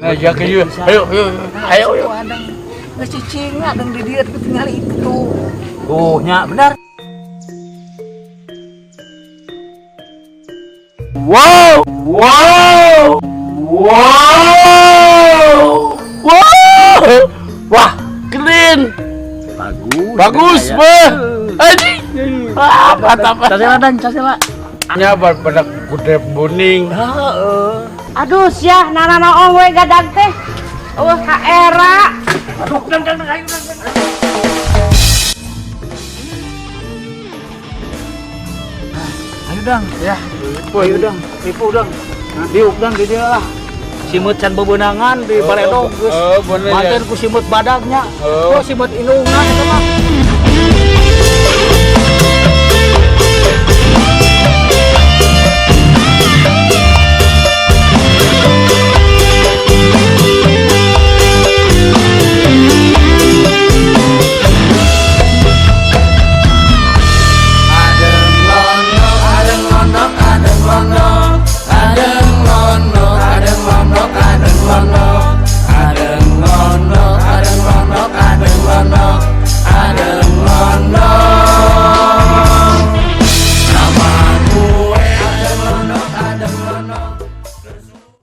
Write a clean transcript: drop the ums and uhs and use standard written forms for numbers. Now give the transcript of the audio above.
Nah, ya ke ayo, ayo, ayo, ayo. Adang. Geus cicing adang di dieu tapi tinggal itu tuh. Oh, nya benar. Wow, wow, wow, wow, wah, keren, Bagus. Bagus, beh, anjing, ah, mantap. Casela dan casela. Nya pada kuda kuning. Heeh. Aduh sia nana naon we gadag teh. Eueuh ka era. Aduh, dang dang dang, ayo dang. Dang. Ayo dang, Ya, ayo dang, tipu dang. Diuk dang di dieu lah. Simut can bebenangan di baledog geus. Oh, bener ya. Manten ku simut badagnya. Oh. Oh, simut indungna eta mah.